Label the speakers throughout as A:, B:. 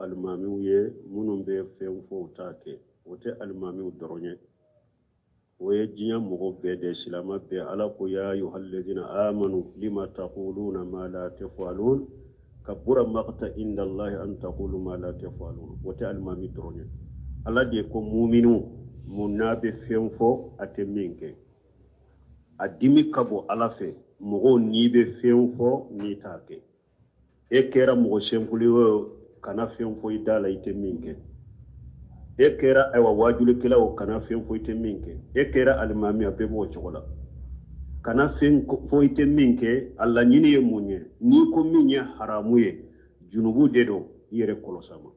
A: Alimamiw ye minnu bɛ fɛn fɔ u t'a kɛ, o tɛ alimamiw dɔrɔn ye, o ye diɲɛ mɔgɔ bɛɛ de, silama bɛɛ. Ala ko ya ayuhalladina amanu lima taquluna ma la tafalun kabura maqta inda allahi an taqulu ma la tafalun. O tɛ alimami dɔrɔn ye. Ala de ko muminu, mun n'a bɛ fɛn fɔ a tɛ min kɛ, a dimi ka bon Ala fɛ mɔgɔw n'i bɛ fɛn fɔ n'i t'a kɛ. E kɛra mɔgɔ simple ye, kana fɛn fɔ i da la i tɛ min kɛ. E kɛra ayiwa waajulikɛla o, kana fɛn fɔ i tɛ min kɛ. E kɛra alimami, a bɛɛ b'o cogo la, kana fɛn fɔ i tɛ min kɛ. A laɲini ye mun ye? N'i ko min ye haramu ye, junubu de don, i yɛrɛ kɔlɔs'a ma.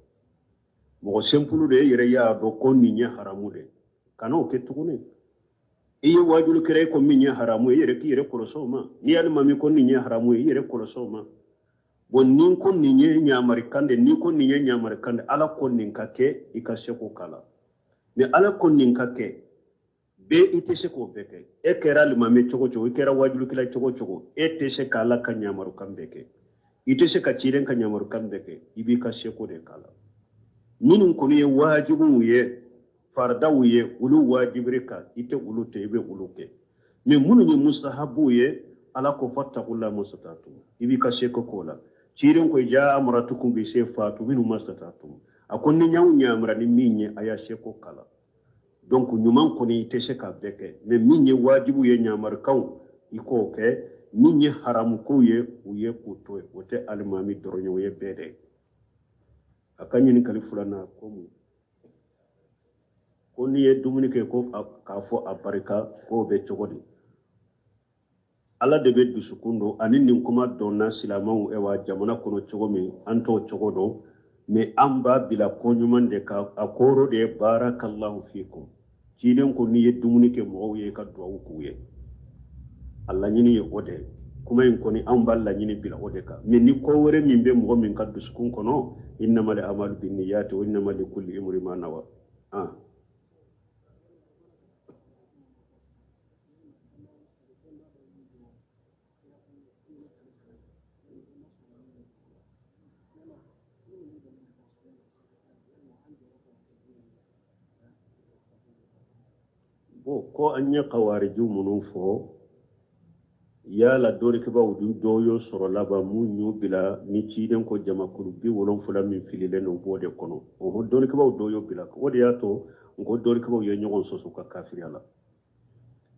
A: Mɔgɔ simple de, e yɛrɛ y'a dɔn ko nin ye haramu de, kana o kɛ tuguni. I ye waajulikɛla, e ko min ye haramu ye, i yɛrɛ k'i yɛrɛ kɔlɔsi o ma. N'i alimami ko nin ye haramu ye, i yɛrɛ kɔlɔsi o ma. Bon, ni ko nin ye ɲamarikan de, n'i ko nin ye ɲamarikan de, Ala ko nin ka kɛ, i ka se k'o k'a la. Ni Ala ko nin ka kɛ bɛɛ, i tɛ se k'o bɛɛ kɛ. E kɛra alimami cogo cogo, i kɛra wajulikɛla cogo cogo, e tɛ se k'Ala ka ɲamarukan bɛɛ kɛ, i tɛ se ka ciden ka ɲamarukan bɛɛ kɛ. I b'i ka seko de k'a la. Minnu kɔni ye wajibiw ye, faridaw ye, olu wajibiri kan, i tɛ olu tɛ, i bɛ olu kɛ. Mais minnu ye mustahabuw ye, Ala ko fattaqullaha mastata'tum, i b'i ka seko k'o la. Ciden ko ja amaratukum bi se fatu minhu mastata'tum, a ko ni y'aw ɲamara ni min ye, a y'a seko k'a la. Donc ɲuman kɔni, i tɛ se k'a bɛɛ kɛ, mais min ye wajibu ye, ɲamarikanw, i k'o kɛ. Min ye haramukow ye, u ye k'u to yen. O tɛ alimami dɔrɔn ye, o ye bɛɛ de ye. A ka ɲininkali filanan ko mun? Ko n'i ye dumuni kɛ, ko k'a fɔ a barika, k'o bɛ cogo di? Ala de bɛ dusukun dɔn. Ani nin kuma dɔnna silamɛw ɛwa jamana kɔnɔ cogo min, an t'o cogo dɔn, mais an b'a bila ko ɲuman de kan. A kɔrɔ de ye barakallahu fikum. Ciden ko n'i ye dumuni kɛ mɔgɔw ye, i ka duwawu k'u ye. A laɲini ye o de ye. Kuma in kɔni, anw b'a laɲini bila o de kan. Mais ni ko wɛrɛ min bɛ mɔgɔ min ka dusukun kɔnɔ, innamal amalu binniyati wa innama likulli imri ma nawa. Ah. Bon, ko an ye kawarijiw minnu fɔ, yala dɔnnikɛbaaw dun dɔw y'o sɔrɔ laban mun y'u bila ni ciden ko jamakulu 70 min fililen don, b'o de kɔnɔ? Ɔhɔn, dɔnnikɛbaaw dɔw y'o bila. O de y'a to n ko dɔnnikɛbaaw ye ɲɔgɔn sɔsɔ ka kafiriya la.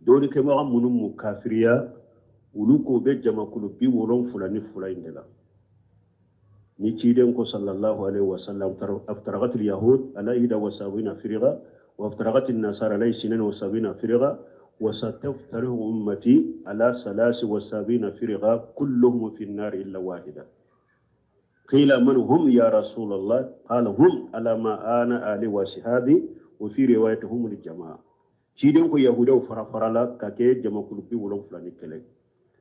A: Dɔnnikɛbaga minnu m'u kafiriya, olu ko bɛ jamakulu 72 in de la. Ni ciden ko sallallahu alaihi wasallam aftaraqat al-yahud ala ida wa sabina firqa wa aftaraqat an-nasara ala isnain wa sabina firqa wa sataftariqu ummati ala salasi wa sabina firqa kulluhum fi an-nar illa wahida. Qila man hum ya Rasulallah? Qala hum ala ma ana ali wa sahabi wa fi riwayati hum al-jamaa. Ciden ko yahudaw fara farala ka kɛ jamakulu 71,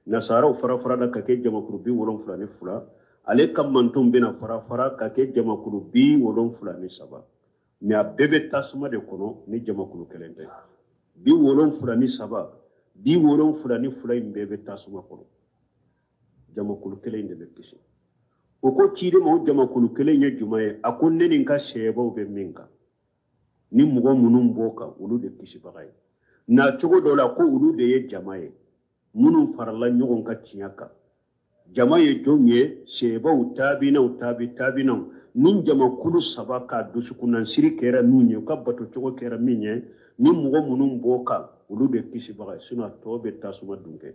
A: nasaraw fara farala ka kɛ jamakulu 72, ale ka mantonw bɛna fara fara ka kɛ jamakulu 73. Mais a bɛɛ bɛ tasuma de kɔnɔ ni jamakulu kelen tɛ. 73, 72 in bɛɛ bɛ tasuma kɔnɔ, jamakulu kelen de bɛ kisi. O ko ciden ma, o jamakulu kelen ye jumɛn ye? A ko ne ni n ka sɛbaw bɛ min kan, ni mɔgɔ minnu b'o kan, olu de kisibaga ye. Na cogo dɔ la, ko olu de ye jama ye minnu farala ɲɔgɔn kan tiɲɛ kan. Jama ye jɔnw ye? Sɛbaw, taabinaw, taabi taabinaw. Ni jamakulu saba ka dusukunnansiri kɛra min ye, u ka bato cogo kɛra min ye, ni mɔgɔ minnu b'o kan, olu de kisibaga ye. Sinon a tɔ bɛ tasuma dun kɛ.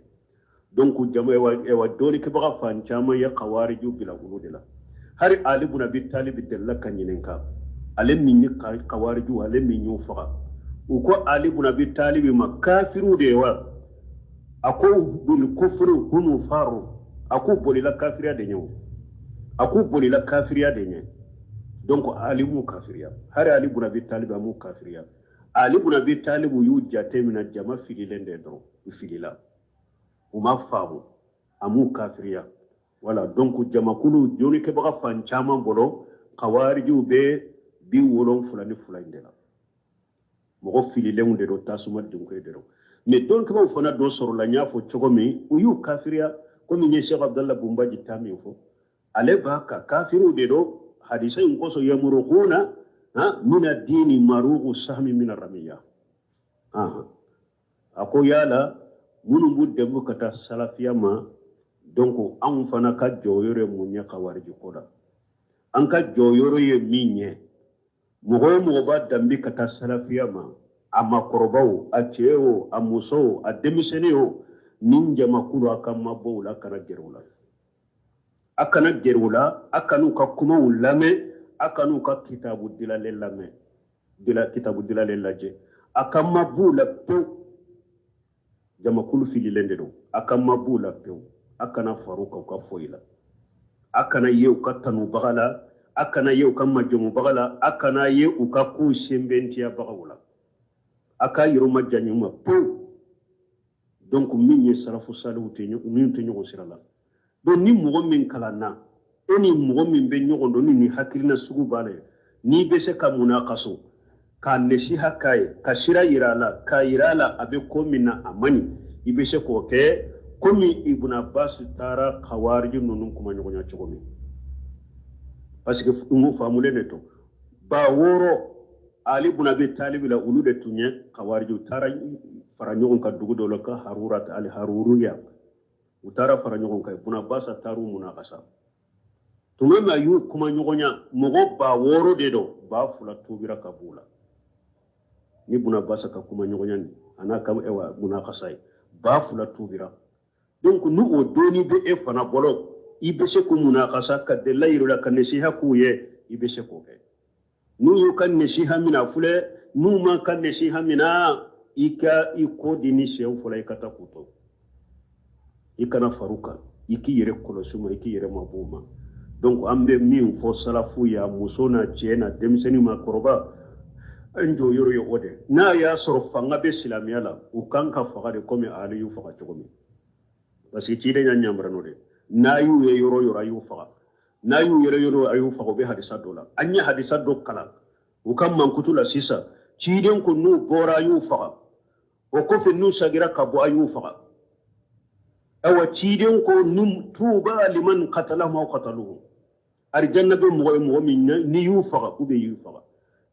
A: Donc jama ɛwa dɔnnikɛbaga fan caman ye kawarijiw bila olu de la. Hari Ali bun Abi Talib delila ka ɲininka, ale min ye kawarijiw, ale min y'u faga. U ko Ali bun Abi Talib ma, kafiriw de ye wa? A ko bil kufri humu faru. A k'u bolila kafiriya de ɲɛ o. A k'u bolila kafiriya de ɲɛ. Donc Ali m'u kafiriya, hari Ali bun Abi Talib a m'u kafiriya. Ali bun Abi Talib y'u jate minɛ jama fililen de dɔrɔn, u filila, u ma faamu, a m'u kafiriya. Voilà, donc jamakulu dɔnnikɛbaga fan caman bolo, kawarijiw bɛ 72 in de la. Mɔgɔ fililenw de don, tasuma dunke de don. Mais dɔnnikɛbaaw fana dɔ sɔrɔla, n y'a fɔ cogo min, u y'u kafiriya, komi n ye Sheikh Abdallah Bumbaji ta min fɔ, ale b'a ka kafiriw de don. Hadisa in kosɔn yamurukuna min ad-dini marugu sahmi min ar-ramiya. A ko yala minnu b'u dɛmɛ ka taa salafiya ma, donc anw fana ka jɔyɔrɔ ye mun ye kawariji ko la? An ka jɔyɔrɔ ye min ye, mɔgɔ o mɔgɔ b'a danbe ka taa salafiya ma, a makɔrɔbaw, a cɛ o, a muso o, a denmisɛnnin o, nin jamakulu a ka mabɔ u la, a kana gɛrɛ u la. A kana gɛrɛ u la, a kan'u ka kumaw lamɛn, a kan'u ka kitabu dilalen lamɛn, kitabu dilalen lajɛ. A ka mabɔ u la pewu. Jamakulu fililen de don, a ka mabɔ u la pewu. A kana far'u kan u ka foyi la, a kana ye u ka tanubaga la, a kana ye u ka majamubaga la, a kana ye u ka kow senbentiyabagaw la. A k'a yɛrɛ majanya u ma pewu. Donc min ye salafu salihu tɛ min tɛ ɲɔgɔn sira la. Donc ni mɔgɔ min kalanna, e ni mɔgɔ min bɛ ɲɔgɔn dɔn, ni nin hakilina sugu b'a la, n'i bɛ se ka munakaso, k'a nasiha k'a ye, ka sira yira a la, k'a yira a la a bɛ ko min na a man ɲi, i bɛ se k'o kɛ komi Ibn Abbas taara kawariji ninnu kumaɲɔgɔnya cogo min. Parce que n ko faamulen de to 6000 Ali ibn Abi Talib la, olu de tun ye kawarijiw taara fara ɲɔgɔn kan dugu dɔ la ka Harura ali Haruruya, u taara fara ɲɔgɔn kan. Ibn Abbas taar'u munakasa tuma min a y'u kuma ɲɔgɔnya, mɔgɔ 6000 de don, 2000 tubira ka b'u la. Ni Ibn Abbas ka kuma ɲɔgɔnya ni a n'a ka munakasa ye, 2000 tubira. Donc ni o doni bɛ e fana bolo, i bɛ se k'u munakasa ka delila yir'u la, ka nasiha k'u ye, i bɛ se k'o kɛ. N'u y'u ka nasiha minɛ filɛ, n'u ma ka nasiha minɛ, i ka i ko di ni sɛw fɔlɔ, i ka taa k'u to. I kana far'u kan, i k'i yɛrɛ kɔlɔsi u ma, i k'i yɛrɛ mabɔ u ma. Donc an bɛ min fɔ salafu ya, muso n'a cɛ n'a denmisɛnnin ma kɔrɔba, an jɔyɔrɔ ye o de. N'a y'a sɔrɔ fanga bɛ silamɛya la, u kan ka faga de komi Ali y'u faga cogo min. Parce que ciden y'a ɲamara n'o de. N'a y'u ye yɔrɔ o yɔrɔ, a y'u faga. N'a y'u yɛrɛ yɔrɔ, a y'u faga. U bɛ hadisa dɔ la. An ye hadisa dɔ kalan u ka mankutu la sisan. Ciden ko n'u bɔra, a y'u faga. O kɔfɛ n'u sagira ka bɔ, a y'u faga. Ayiwa, ciden ko num tuba liman qatalahum aw qataluhum. Arijanna bɛ mɔgɔ ye, mɔgɔ min n'i y'u faga ou bien y'u faga.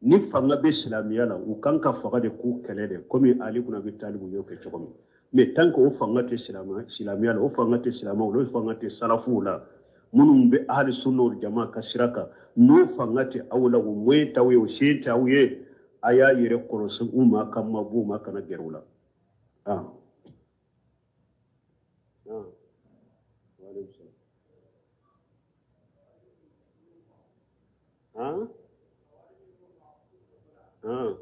A: Ni fanga bɛ silamɛya la, u kan ka faga de, k'u kɛlɛ de, komi Ali ibn Abi Talib y'o kɛ cogo min. Mais tant que o fanga tɛ silamɛya la, o fanga tɛ silamɛw la, o fanga tɛ salafuw la, minnu bɛ ahli sunna wal jama ka sira kan, n'o fanga tɛ aw la, o moyen t'aw ye, o se t'aw ye, a y'a yɛrɛ kɔlɔsi u ma, ka mabɔ u ma, kana gɛrɛ u la. Ah. Ah. Wa alaikum salam. Ah. Ah.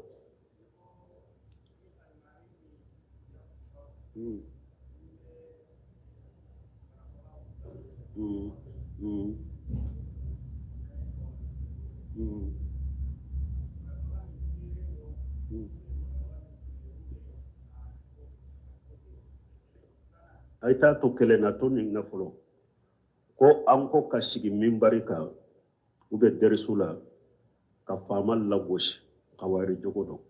A: A ye taa to kelen na, to nin na fɔlɔ. Ko an ko ka sigi minbari kan u bɛ dɛrisu la ka faama lagosi kawari jogo dɔn.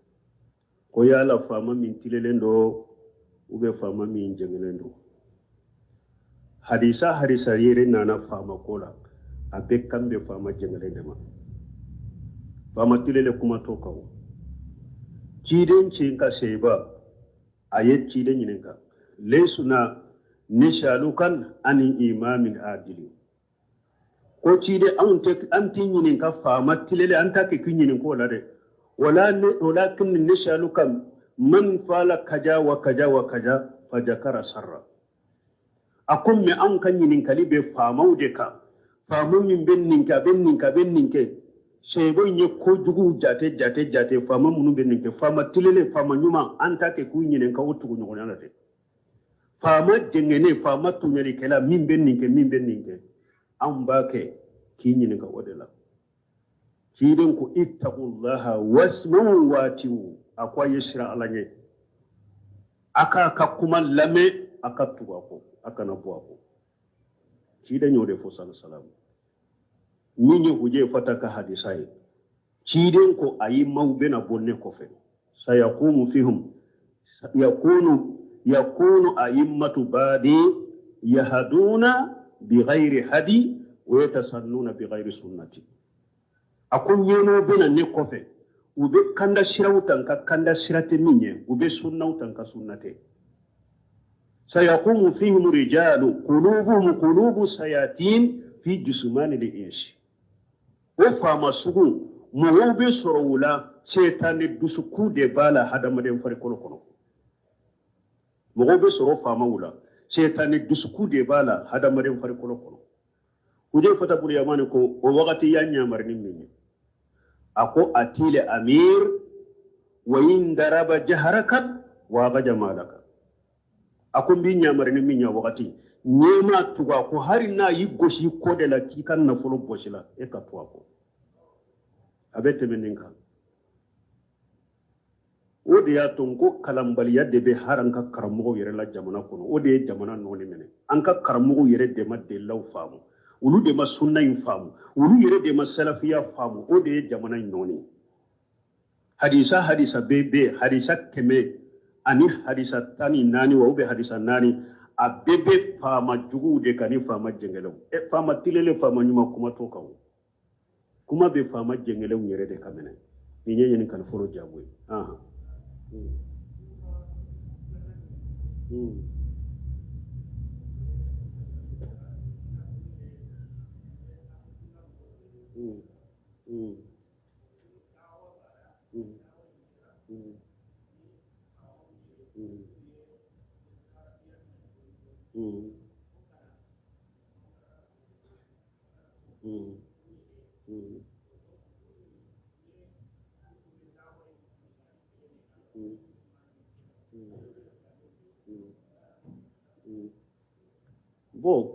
A: Ko yala faama min tilelen don u bɛ faama min jɛngɛnen don. Hadisa yɛrɛ nana faama ko la, a bɛ kan bɛ faama jɛngɛlen de ma. Faama tilelen kuma t'o kan o. Ciden cin ka seba a ye ciden ɲininka, laysuna nisalukan ani imamin adili. Ko ciden, anw tɛ an t'i ɲininka faama tilelen, an t'a kɛ k'i ɲininka o la dɛ. Wala walakin nisaluka man fala kaja wa kaja wa kaja fajakara sarra. A ko mɛ anw ka ɲininkali bɛ faamaw de kan, faama min bɛ nin kɛ, a bɛ nin kɛ, a bɛ nin kɛ. Sebo in ye kojuguw jate jate jate, faama minnu bɛ nin kɛ, faama tilelen, faama ɲuman, an t'a kɛ k'u ɲininka o tuguɲɔgɔnya la dɛ. Faama jɛngɛnen, faama tɔɲɔlikɛla min bɛ nin kɛ, min bɛ nin kɛ, anw b'a kɛ k'i ɲininka o de la. Ciden ko ittaqullaha wasma'u wati'u. A ko a ye siran Ala ɲɛ, a k'a ka kuma lamɛn, a ka tugu a kɔ, a kana bɔ a kɔ. Ciden y'o de fɔ sallallahu alaihi wasallam. Min ye Hujayfata ka hadisa ye, ciden ko ayi, maaw bɛna bɔ ne kɔfɛ, sayakumu fihum yakunu a'immatu badi yahaduna bighayri hadi wa yatasannuna bighayri sunnati. A ko ɲɛmaw bɛ na ne kɔfɛ, u bɛ kanda siraw ta n ka kanda sira tɛ min ye, u bɛ sunnaw ta n ka sunna tɛ. Sayaqumu fihim rijalu qulubuhum qulubu sayatin fi jusumani li insi. O faama sugu mɔgɔw bɛ sɔrɔ u la, sɛtanɛ dusukun de b'a la hadamaden farikolo kɔnɔ. Mɔgɔw bɛ sɔrɔ faamaw la, sɛtanɛ dusukun de b'a la hadamaden farikolo kɔnɔ. Hujayfata bun Yamani ko o wagati y'a ɲamari ni min ye, a ko atile amir wa in daraba jaharaka wa agaja malaka. A ko n b'i ɲamari ni min ye wagati ɲɛmaa tugu a ko hali n'a y'i gosi kɔ de la k'i ka nafolo bɔsi la, e ka to a kɔ. A bɛ tɛmɛ nin kan. O de y'a to n ko kalanbaliya de bɛ hali an ka karamɔgɔw yɛrɛ la jamana kɔnɔ. O de ye jamana nɔɔni minɛ. An ka karamɔgɔw yɛrɛ de ma delilaw faamu, olu de ma sunna in faamu, olu yɛrɛ de ma salafiya faamu. O de ye jamana in nɔɔni. Hadisa bɛɛ bɛ hadisa 100 ani hadisa 14 wa ou bien hadisa 4, a bɛɛ bɛ faama juguw de kan ni faama jɛngɛlɛw. Faama tilelen, faama ɲuman, kuma t'o kan o. Kuma bɛ faama jɛngɛlɛw yɛrɛ de kan minɛ. Nin ye ɲininkali fɔlɔ jaabi ye. Bon,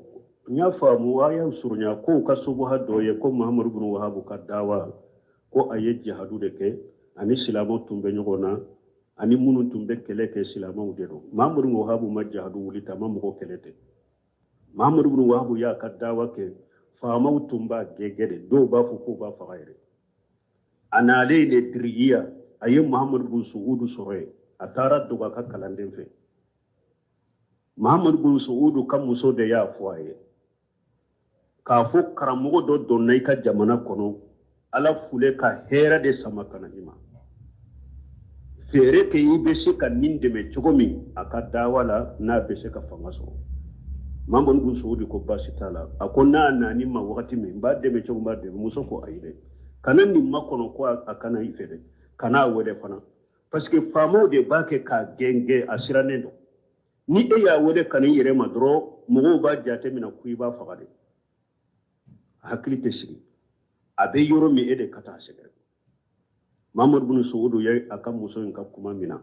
A: n y'a faamu, a y'a surunya ko ka subuha dɔ ye ko Muhammadu bin Wahabu ka dawa ko a ye jihadu de kɛ, ani silamɛw tun bɛ ɲɔgɔn na, ani minnu tun bɛ kɛlɛ kɛ silamɛw de don. Muhammadu bin Wahabu ma jihadu wuli ta, a ma mɔgɔ kɛlɛ tɛ. Muhammadu bin Wahabu y'a ka dawa kɛ, faamaw tun b'a gɛgɛ de, dɔw b'a fɔ k'u b'a faga yɛrɛ. A nalen de Dirigiya, a ye Muhammadu bin Suudu sɔrɔ yen, a taara dogo a ka kalanden fɛ. Muhammadu bin Suudu ka muso de y'a fɔ a ye k'a fɔ karamɔgɔ dɔ donna i ka jamana kɔnɔ, Ala fule ka hɛrɛ de sama ka na i ma. Feere kɛ i bɛ se ka nin dɛmɛ cogo min a ka dawa la, n'a bɛ se ka fanga sɔrɔ. Muhammadu bin Suudu ko baasi t'a la, a ko n'a nana ma wagati min n b'a dɛmɛ cogo n b'a dɛmɛ. Muso ko ayi dɛ, kana nin makɔnɔ ko a kana i fɛ dɛ, kana a wele fana, parce que faamaw de b'a kɛ k'a gɛn, a sirannen don. Ni e y'a wele ka n'i yɛrɛ ma dɔrɔn, mɔgɔw b'a jate minɛ ko i b'a faga de. A hakili tɛ sigi, a bɛ yɔrɔ min e de ka taa sɛgɛrɛ. Muhammadu bin Suudu ye a ka muso in ka kuma minɛ,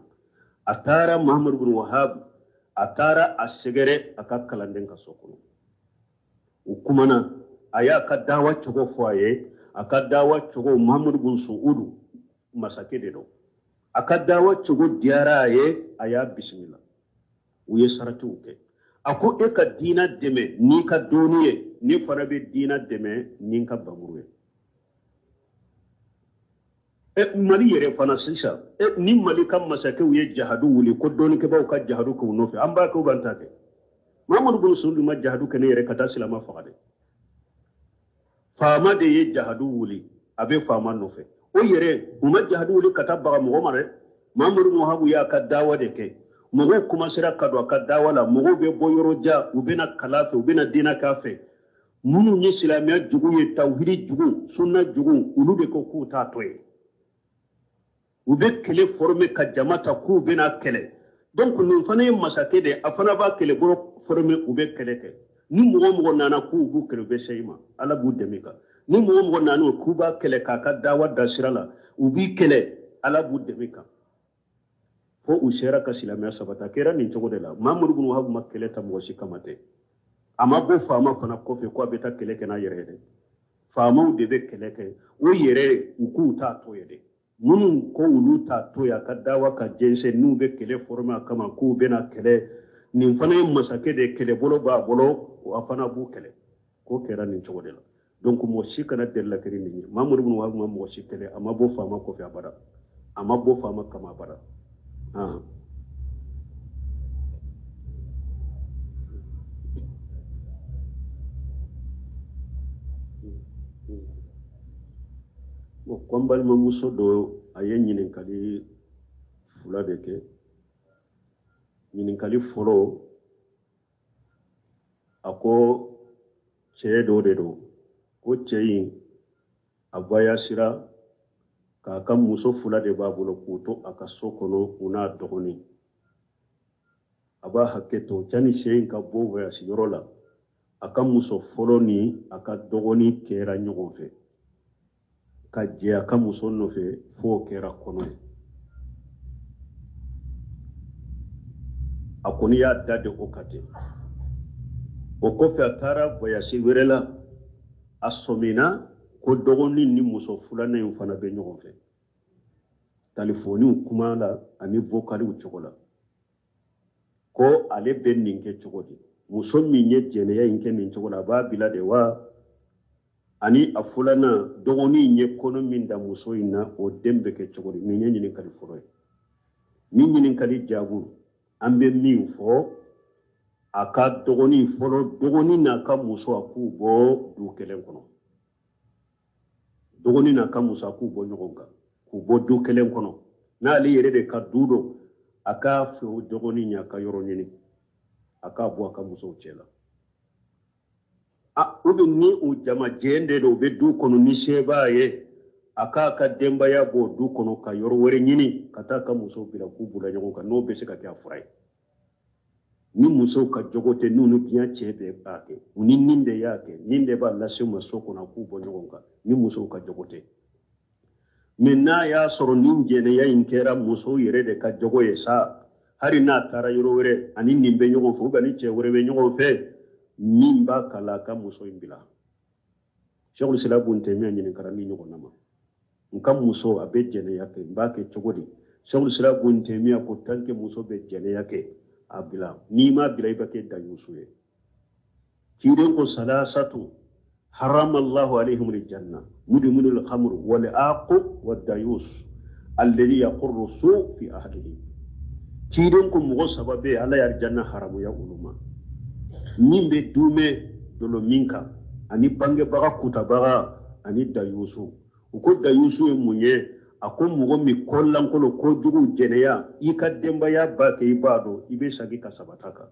A: a taara Muhammadu bin Wahab, a taara a sɛgɛrɛ a ka kalanden ka so kɔnɔ. U kumana, a y'a ka dawa cogo fɔ a ye. A ka dawa cogo, Muhammadu bin Suudu masakɛ de don, a ka dawa cogo diyara a ye, a y'a bisimila. U ye saratiw kɛ. A ko e ka diina dɛmɛ n'i ka dɔnni ye, ne fana bɛ diina dɛmɛ ni n ka bamuru ye. Mali yɛrɛ fana sisan, ni Mali ka masakɛw ye jahadu wuli ko dɔnnikɛbaaw ka jahadu kɛ u nɔfɛ, an b'a kɛ u b'an ta kɛ. Muhammadu bin Suudu ma jahadu kɛ ne yɛrɛ ka taa silamɛ faga dɛ. Faama de ye jahadu wuli, a bɛ faama nɔfɛ. O yɛrɛ u ma jahadu wuli ka taa baga mɔgɔ ma dɛ. Muhammadu bin Wahabu y'a ka dawa de kɛ. Mɔgɔw commencera ka don a ka dawa la, mɔgɔw bɛ bɔ yɔrɔ jan, u bɛna kalan fɛ, u bɛna diinɛ k'a fɛ. Minnu ye silamɛya jugu ye, tawhidi jugu, sunna jugu, olu de ko k'u t'a to yen. U bɛ kɛlɛ former ka jama ta k'u bɛna kɛlɛ. Donc nin fana ye masakɛ de ye, a fana b'a kɛlɛbolo former, u bɛ kɛlɛ kɛ. Ni mɔgɔ mɔgɔ nana k'u b'u kɛlɛ, u bɛ se i ma, Ala b'u dɛmɛ kan. Ni mɔgɔ mɔgɔ nana k'u b'a kɛlɛ k'a ka dawa da sira la, u b'i kɛlɛ, Ala b'u dɛmɛ kan. Fo u sera ka silamɛya sabati. A kɛra nin cogo de la. Muhammadu bin Wahab ma kɛlɛ ta mɔgɔ si kama tɛ. A ma bɔ faama fana kɔfɛ ko a bɛ taa kɛlɛ kɛ n'a yɛrɛ ye dɛ. Faamaw de bɛ kɛlɛ kɛ, o yɛrɛ u k'u t'a to ye dɛ. Minnu ko olu t'a to yen, a ka dawa ka jɛnsɛn, n'u bɛ kɛlɛ former a kama k'u bɛna kɛlɛ. Nin fana ye masakɛ de ye, kɛlɛbolo b'a bolo, a fana b'u kɛlɛ. Ko kɛra nin cogo de la. Donc mɔgɔ si kana delila kɛ nin ye. Muhammadu bin Wahab ma mɔgɔ si kɛlɛ, a ma bɔ faama kɔfɛ abada, a ma bɔ faama kama abada. Bon, ko n balimamuso dɔ, a ye ɲininkali fila de kɛ. Ɲininkali fɔlɔ, a ko cɛ dɔ de don, ko cɛ in a voyagera k'a ka muso fila de b'a bolo k'u to a ka so kɔnɔ, u n'a dɔgɔnin. A b'a hakɛ to, sani cɛ in ka bɔ voyage yɔrɔ la, a ka muso fɔlɔ ni a ka dɔgɔnin kɛra ɲɔgɔn fɛ ka jɛ a ka muso nɔfɛ f'o kɛra kɔnɔ ye. A kɔni y'a da de o kan ten. O kɔfɛ, a taara voyage wɛrɛ la, a sɔmina ko dɔgɔnin ni muso filanan in fana bɛ ɲɔgɔn fɛ talifoniw kuma la ani vocaliw cogo la. Ko ale bɛ nin kɛ cogo di? Muso min ye jɛnɛya in kɛ nin cogo la, a b'a bila de wa? Ani a filanan, dɔgɔnin ye kɔnɔ min da muso in na, o den bɛ kɛ cogo di? Nin ye ɲininkali fɔlɔ ye. Ni ɲininkali jaabu, an bɛ min fɔ, a ka dɔgɔnin fɔlɔ, dɔgɔnin n'a ka muso, a k'u bɔ du kelen kɔnɔ. Dɔgɔnin n'a ka muso, a k'u bɔ ɲɔgɔn kan, k'u bɔ du kelen kɔnɔ. N'ale yɛrɛ de ka du don, a k'a fɛ o dɔgɔnin ye, a ka yɔrɔ ɲini, a k'a bɔ a ka musow cɛ la. A u bɛ ni u jama jɛn de don, u bɛ du kɔnɔ ni se b'a ye, a k'a ka denbaya bɔ du kɔnɔ ka yɔrɔ wɛrɛ ɲini ka taa ka musow bila k'u bila ɲɔgɔn kan, n'o bɛ se ka kɛ a fura ye. Ni musow ka jogo tɛ, n'u ni diɲɛ cɛ bɛɛ b'a kɛ, u ni nin de y'a kɛ, nin de b'a lase u ma so kɔnɔ, a k'u bɔ ɲɔgɔn kan ni musow ka jogo tɛ. Mais n'a y'a sɔrɔ nin jɛnɛya in kɛra musow yɛrɛ de ka jogo ye sa, hali n'a taara yɔrɔ wɛrɛ ani nin bɛ ɲɔgɔn fɛ, ou bien ni cɛ wɛrɛ bɛ ɲɔgɔn fɛ, min b'a kala, a ka muso in bila. Sheikhul Islam Ibn Taymiyyah ɲininkara ni ɲɔgɔnna ma: n ka muso, a bɛ jɛnɛya kɛ, n b'a kɛ cogo di? Sheikhul Islam Ibn Taymiyyah ko tant que muso bɛ jɛnɛya kɛ, a bila. N'i m'a bila, i bɛ kɛ dayusu ye. Ciden ko salasatu harama Allahu alayhim aljanna mudminu al-khamr wal aqu wad dayus alladhi yaqurru su fi ahlihi. Ciden ko mɔgɔ saba bɛ, Ala ye aljanna haramuya olu ma: min bɛ dumɛ dolo min kan, ani bangebaga kutabaga, ani dayusu. U ko dayusu ye mun ye? A ko mɔgɔ min kɔlankolo, kojugu, jɛnɛya, i ka denbaya b'a kɛ, i b'a dɔn, i bɛ sagi ka sabata kan.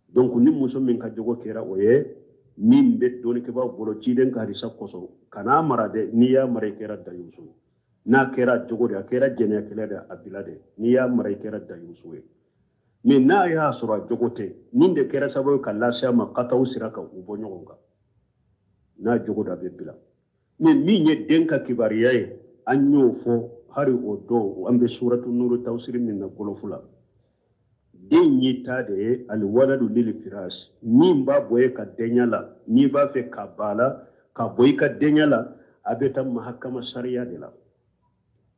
A: Donc ni muso min ka jogo kɛra o ye, min bɛ dɔnnikɛbaaw bolo ciden ka hadisa kosɔn, kan'a mara dɛ. N'i y'a mara, i kɛra dayusu ye. N'a kɛra jogo de, a kɛra jɛnɛyakɛla de, a bila dɛ. N'i y'a mara, i kɛra dayusu ye. Mais n'a y'a sɔrɔ a jogo tɛ, nin de kɛra sababu ka lase a ma kataw sira kan, u bɔ ɲɔgɔn kan, n'a jogo da, a bɛ bila. Mais min ye den ka kibaruya ye, an y'o fɔ hali o dɔw, an bɛ suratu nuru tafsiri min na golofu la, den y'i ta de ye, alwaladu lil firas. Min b'a bɔ e ka denya la, n'i b'a fɛ ka ba la ka bɔ i ka denya la, a bɛ taa mahakama sariya de la,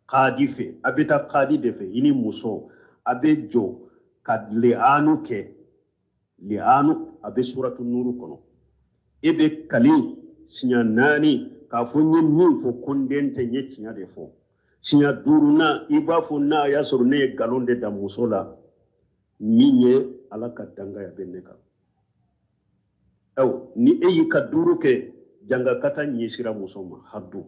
A: kadi fɛ. A bɛ taa kadi de fɛ, i ni muso a bɛ jɔ ka li'anu kɛ. Li'anu a bɛ suratu nuru kɔnɔ. E bɛ kali siɲɛ naani k'a fɔ n ye min fɔ ko n den tɛ, n ye tiɲɛ de fɔ. Siɲɛ duurunan, i b'a fɔ n'a y'a sɔrɔ ne ye nkalon de da muso la, min ye Ala ka dangaya bɛ ne kan. Aw ni e y'i ka duuru kɛ, jangakata ɲɛsira muso ma hadu.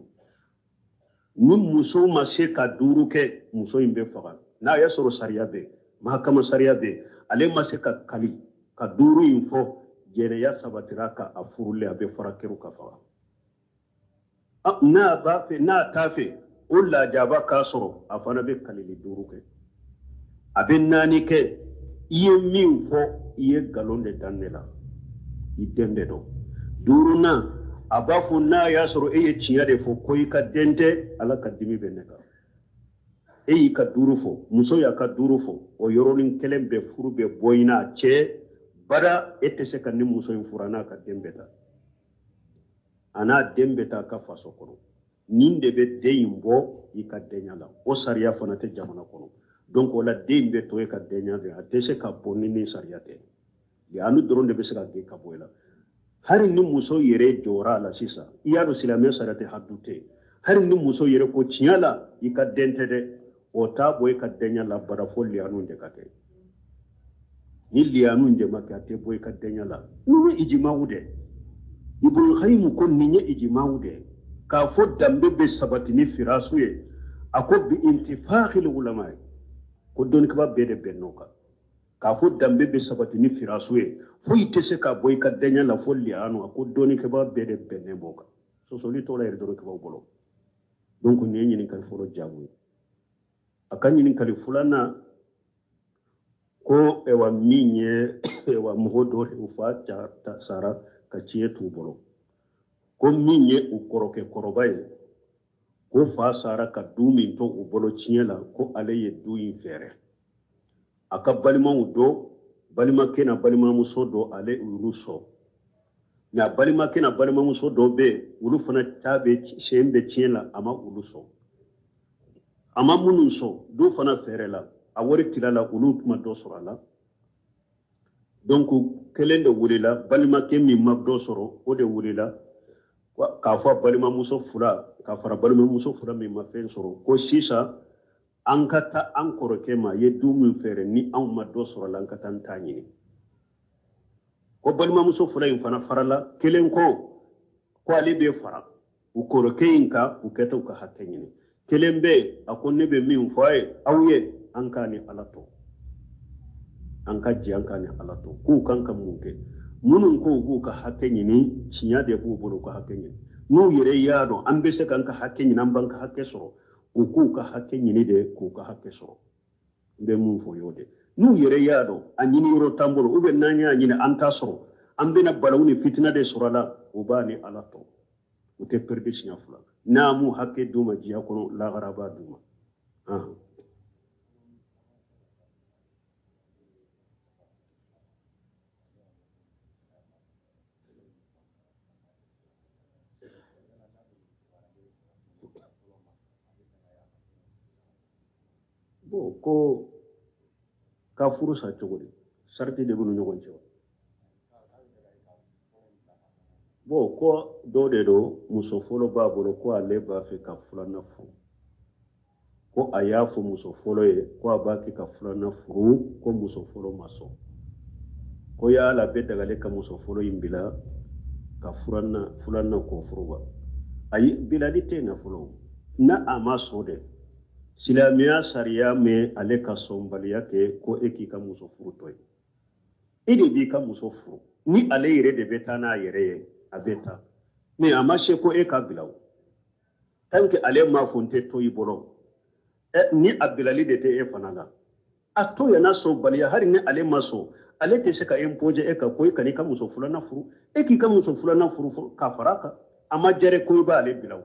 A: Ni muso ma se ka duuru kɛ, muso in bɛ faga. N'a y'a sɔrɔ sariya bɛ, mahakama sariya bɛ, ale ma se ka kali ka duuru in fɔ, jɛnɛya sabatira ka a furulen, a bɛ fara kɛr'u ka faga. N'a b'a fɛ, n'a t'a fɛ, o lajaba k'a sɔrɔ, a fana bɛ kalili duuru kɛ, a bɛ naani kɛ. I ye min fɔ, i ye nkalon de da ne la, i den de don. Duurunan, a b'a fɔ n'a y'a sɔrɔ e ye tiɲɛ de fɔ ko i ka den tɛ, Ala ka dimi bɛ ne kan. E y'i ka duuru fɔ, muso y'a ka duuru fɔ, o yɔrɔnin kelen bɛɛ furu bɛ bɔ i n'a cɛ bada. E tɛ se ka ni muso in furu, a n'a ka den bɛ taa, a n'a den bɛ taa a ka faso kɔnɔ. Nin de bɛ den in bɔ i ka denya la. O sariya fana tɛ jamana kɔnɔ. Donc o la, den bɛ to e ka denya fɛ, a tɛ se ka bɔ ni min sariya tɛ. Anu dɔrɔn de bɛ se ka gɛn ka bɔ i la. Hali ni muso yɛrɛ jɔra a la sisan, i y'a dɔn silamɛ sariya tɛ, hadu tɛ. Hali ni muso yɛrɛ ko tiɲɛ la i ka den tɛ dɛ, o t'a bɔ i ka denya la bara, fo liyanu de ka kɛ. Ni liyanu de ma kɛ, a tɛ bɔ i ka denya la. Nin ye ijimawu dɛ. Ibn Qayyim ko nin ye ijimawu dɛ. K'a fɔ danbe bɛ sabati ni firasu ye, a ko bi intifaqil ulama ye, ko dɔnnikɛbaa bɛɛ de bɛnn'o kan k'a fɔ danbe bɛ sabati ni firasu ye, foyi tɛ se ka bɔ i ka dɛɲɛ la fo liyanu. A ko dɔnnikɛbaa bɛɛ de bɛnnen b'o kan, sɔsɔli t'o la yɛrɛ dɔnnikɛbaaw bolo. Donc nin ye ɲininkali fɔlɔ jaabu ye. A ka ɲininkali filanan ko ɛwa min ye ɛwa mɔgɔ dɔ u fa sara ka tiɲɛ t'u bolo, ko min ye u kɔrɔkɛ kɔrɔba ye, ko fa sara ka du min to u bolo tiɲɛ la, ko ale ye du in fɛɛrɛ a ka balimaw dɔ, balimakɛ na balimamuso dɔ, ale olu sɔn, mɛ a balimakɛ na balimamuso dɔ bɛ yen, olu fana ta bɛ sen bɛ tiɲɛ la, a ma olu sɔn. A ma minnu sɔn, du fana fɛɛrɛ la, a wari tila la, olu ma dɔ sɔrɔ a la. Donc kelen de wulila, balimakɛ min ma dɔ sɔrɔ, o de wulila k'a fɔ balimamuso fila ka fara balimamuso fila min ma fɛn sɔrɔ, ko sisan an ka taa an kɔrɔkɛ ma ye du min fɛɛrɛ, ni anw ma dɔ sɔrɔ la, an ka taa an ta ɲini. Ko balimamuso fila in fana farala, kelen ko ale bɛ fara u kɔrɔkɛ in kan, u kɛ u ka hakɛ ɲini. Kelen bɛ yen, a ko ne bɛ min fɔ a ye aw ye, an k'a ni Ala to, an ka jɛ an k'a ni Ala to. K'u kan ka mun kɛ? Minnu ko u b'u ka hakɛ ɲini, tiɲɛ de b'u bolo u ka hakɛ ɲini. N'u yɛrɛ y'a dɔn an bɛ se k'an ka hakɛ ɲini, an b'an ka hakɛ sɔrɔ, u k'u ka hakɛ ɲini de k'u ka hakɛ sɔrɔ. N bɛ mun fɔ y'o de, n'u yɛrɛ y'a dɔn a ɲini yɔrɔ t'an bolo, ou bien n'an y'a ɲini an t'a sɔrɔ, an bɛna balawu ni fitina de sɔrɔ a la, u b'a ni Ala to, u tɛ perdi siɲɛ fila. N'a m'u hakɛ d'u ma diɲɛ kɔnɔ, lahara b'a d'u ma. Bon, ko ka furu sa cogo di? Sarati de b'u ni ɲɔgɔn cɛ. Bon, ko dɔ de don, muso fɔlɔ b'a bolo, ko ale b'a fɛ ka filanan furu, ko a y'a fɔ muso fɔlɔ ye ko a b'a kɛ ka filanan furu, ko muso fɔlɔ ma sɔn, ko yala bɛ dagale ka muso fɔlɔ in bila ka filanan k'o furu wa? Ayi, bilali tɛ yen na fɔlɔ n'a a ma sɔn dɛ. Silamɛya sariya mɛn ale ka sɔnbaliya kɛ ko e k'i ka muso furu tɔ ye, e de b'i ka muso furu, ni ale yɛrɛ de bɛ taa n'a yɛrɛ ye, a bɛ taa, mɛ a ma se ko e ka bila o. Tant que ale m'a fɔ n tɛ to i bolo, ni a bilali de tɛ e fana la, a to yan n'a sɔnbaliya. Hali ni ale ma sɔn, ale tɛ se ka imposer e kan ko e kan'i ka muso filanan furu. E k'i ka muso filanan furu ka fara a kan, a ma jɛrɛ ko i b'ale bila o.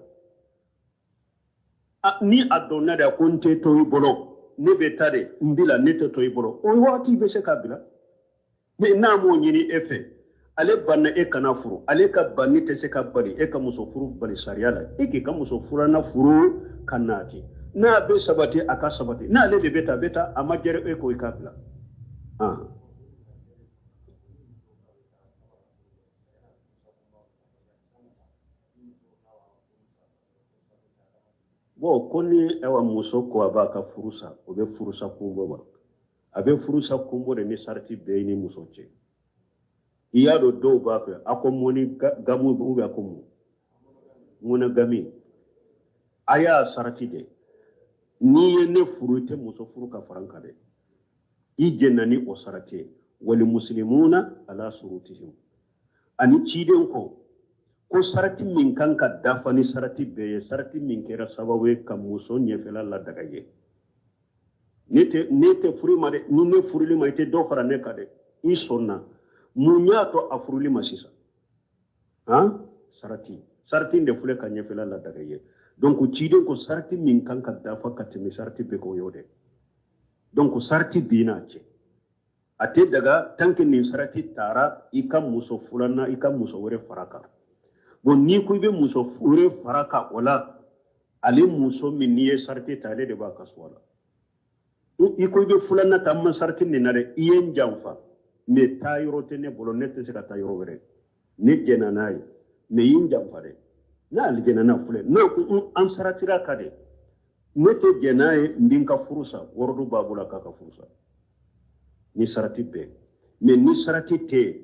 A: Ni a dɔnna de ko n tɛ to i bolo, ne bɛ taa de, n bila, ne tɛ to i bolo, o waati bɛ se k'a bila. Mɛ n'a m'o ɲini e fɛ, ale banna e kana furu, ale ka banni tɛ se ka bali e ka muso furu bali sariya la. E k'i ka muso filanan furu ka naati, n'a bɛ sabati a ka sabati, n'ale de bɛ taa a bɛ taa, a ma jɛrɛ e ko i k'a bila. Bon, ko ni awa muso ko a b'a ka furu sa, o bɛ furusa kun bɔ wa? A bɛ furusa kun bɔ de ni sarati bɛɛ ni muso cɛ. I y'a dɔn dɔw b'a fɛ a ko monogame ou bien a ko mun monogamie, a y'a sarati de, n'i ye ne furu i tɛ muso furu ka fara n kan dɛ, i jɛnna ni o sarati ye. Wali muslimuna ala surutihim, ani ciden ko sarati min kan ka dafa ni sarati bɛɛ ye, sarati min kɛra sababu ye ka muso ɲɛfɛla ladaga ye. Ne tɛ furu ma dɛ, ni ne furuli ma i tɛ dɔ fara ne kan dɛ, i sɔnna. Mun y'a to a furuli ma sisan? Han, sarati de filɛ ka ɲɛfɛla ladaga ye. Donc ciden ko sarati min kan ka dafa ka tɛmɛ sarati bɛɛ k'o y'o dɛ. Donc sarati b'i n'a cɛ, a tɛ daga tant que nin sarati taara i ka muso filanan, i ka muso wɛrɛ fara kan. Bon, n'i ko i bɛ muso wɛrɛ fara kan, o la ale muso min n'i ye sarati ta, ale de b'a ka so la. I ko i bɛ filanan ta, n ma sarati nin na dɛ, i ye n janfa, mɛ taa yɔrɔ tɛ ne bolo, ne tɛ se ka taa yɔrɔ wɛrɛ, ne jɛnna n'a ye, mɛ i ye n janfa dɛ. N'ale jɛnna n'a filɛ, n'a ko an saratira ka dɛ, ne tɛ jɛn n'a ye, n bɛ n ka furu sa, wɔrɔdu b'a bolo a k'a ka furu sa ni sarati bɛɛ. Mɛ ni sarati tɛ yen,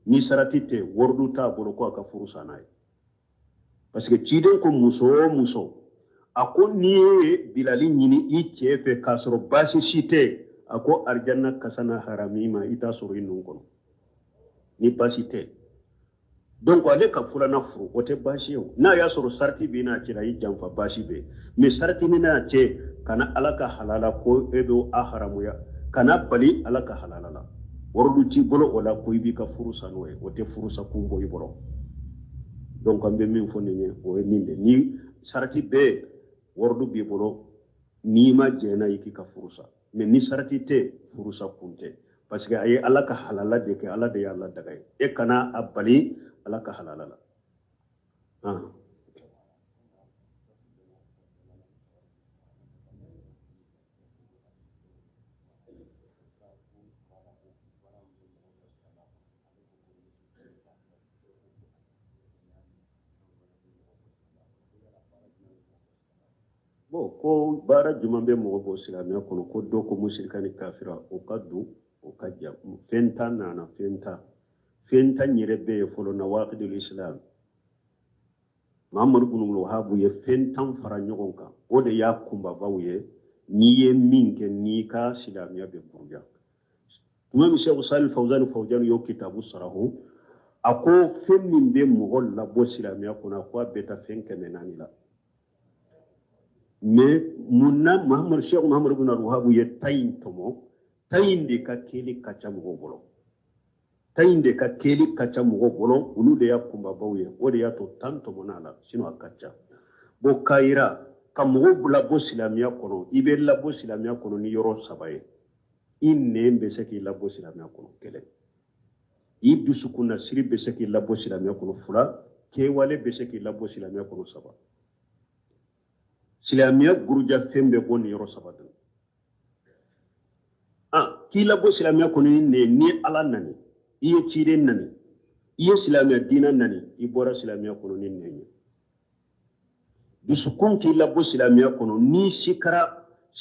A: ni sarati tɛ yen, wɔrɔdu t'a bolo ko a ka furu sa n'a ye. Parce que ciden ko muso o muso, a ko n'i ye bilali ɲini i cɛ fɛ k'a sɔrɔ baasi si tɛ, a ko arijanna kasa na harami ma, i t'a sɔrɔ i nun kɔnɔ ni baasi tɛ. Donc ale ka filanan furu, o tɛ baasi ye o. N'a y'a sɔrɔ sarati b'i n'a cɛ la, i janfa, baasi bɛ. Mais sarati ni n'a cɛ, kana Ala ka halala ko e bɛ a haramuya, kana bali Ala ka halala la. Waridu t'i bolo o la ko i b'i ka furu sa n'o ye, o tɛ furusa kun bɔ i bolo. Donc an bɛ min fɔ nin ye, o ye nin de: ni sarati bɛ, waridu b'i bolo, n'i ma jɛn n'a ye, k'i ka furu sa. Mais ni sarati tɛ, furusa kun tɛ, parce que a ye Ala ka halala de kɛ, Ala de y'a la daga ye, e kana a bali Ala ka halala la. Ah. Bon, ko baara jumɛn bɛ mɔgɔ bɔ silamɛya kɔnɔ? Ko dɔ ko musirika ni kafira, o ka don, o ka ja. Fɛn tan nana, fɛn tan, fɛn tan yɛrɛ bɛ yen fɔlɔ. Nawaqidul Islam, Mahamadu bunu Wahabu ye fɛn 10 fara ɲɔgɔn kan, o de y'a kunbabaw ye. N'i ye min kɛ, n'i ka silamɛya bɛ buruja. Tuma min Sheikh Salih Fawzan Fawzan y'o kitabu sarahu, a ko fɛn min bɛ mɔgɔ labɔ silamɛya kɔnɔ, a ko a bɛ taa fɛn 400 la. Mais mun na Mahamadu, Sheikh Mahamadu bin Wahabu ye tan in tɔmɔ? Tan in de ka kɛli ka ca mɔgɔw bolo, tan in de ka kɛli ka ca mɔgɔw bolo, olu de y'a kunbabaw ye. O de y'a to 10 tɔmɔna la, sinon a ka ca. Bon, k'a yira ka mɔgɔw labɔ silamɛya kɔnɔ, i bɛ labɔ silamɛya kɔnɔ ni yɔrɔ saba ye. I nɛn bɛ se k'i labɔ silamɛya kɔnɔ, kelen. I dusukunnasiri bɛ se k'i labɔ silamɛya kɔnɔ, fila. Kɛwale bɛ se k'i labɔ silamɛya kɔnɔ, saba. Silamɛya guruja fɛn bɛ bɔ nin yɔrɔ saba de. Ah, k'i labɔ silamɛya kɔnɔ ni nɛn: ni Ala nani, i ye ciden nani, i ye silamɛya diinɛ nani, i bɔra silamɛya kɔnɔ ni nɛn ye. Dusukun k'i labɔ silamɛya kɔnɔ: n'i sikara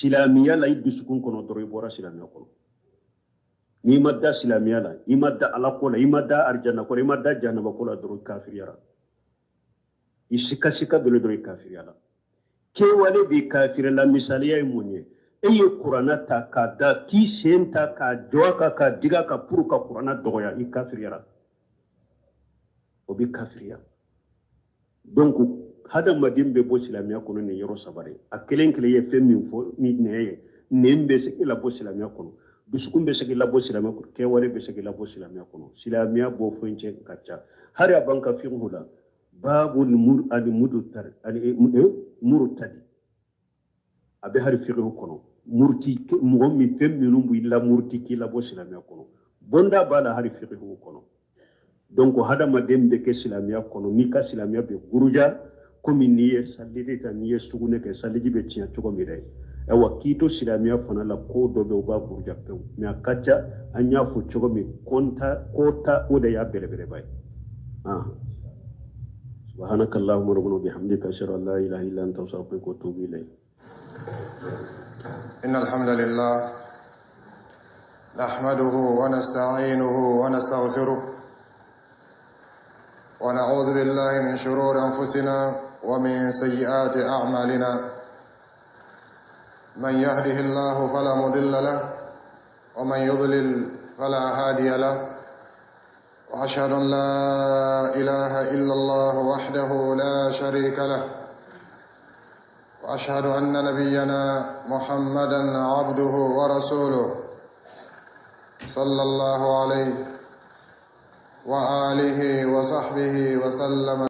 A: silamɛya la i dusukun kɔnɔ dɔrɔn, i bɔra silamɛya kɔnɔ. N'i ma da silamɛya la, i ma da Ala ko la, i ma da arijana ko la, i ma da jahanama ko la dɔrɔn, i kafiriyara. I sika sika dɔrɔn dɔrɔn, i kafiriyara. Kɛwale b'i kafiri la. Misaliya ye mun ye? E ye kuranna ta k'a da, k'i sen ta k'a jɔ a kan, k'a digi a kan pour ka kuranna dɔgɔya, i kafiriyara, o bɛ kafiriya. Donc hadamaden bɛ bɔ silamɛya kɔnɔ nin yɔrɔ saba de. A kelen kelen ye fɛn min fɔ ni nɛn ye: nɛn bɛ se k'i labɔ silamɛya kɔnɔ, dusukun bɛ se k'i labɔ silamɛya kɔnɔ, kɛwale bɛ se k'i labɔ silamɛya kɔnɔ. Silamɛya bɔ fɛn cɛ ka ca. Hali a b'an ka fiqhu la, babu ali mudu ali murtadi, a bɛ hali fiqhu kɔnɔ. Murti, mɔgɔ min, fɛn minnu b'i la murti k'i labɔ silamɛya kɔnɔ, bonda b'a la hali fiqhu kɔnɔ. Donc hadamaden bɛ kɛ silamɛya kɔnɔ n'i ka silamɛya bɛ guruja, komi n'i ye saliji ta, n'i ye sugunɛ kɛ, saliji bɛ tiɲɛ cogo min dɛ. Ayiwa, k'i to silamɛya fana la, ko dɔ bɛ u b'a buruja pewu. Mais a ka ca, an y'a fɔ cogo min, kɔnta kota, o de y'a belebeleba ye. Ah, سبحانك اللهم ربنا وبحمدك، أشهد أن لا إله إلا أنت، أستغفرك وأتوب إليك.
B: إن الحمد لله نحمده ونستعينه ونستغفره، ونعوذ بالله من شرور أنفسنا ومن سيئات أعمالنا. من يهده الله فلا مضل له، ومن يضلل فلا هادي له. وأشهد أن لا إله إلا الله وحده لا شريك له، وأشهد أن نبينا محمدا عبده ورسوله، صلى الله عليه وآله وصحبه وسلم.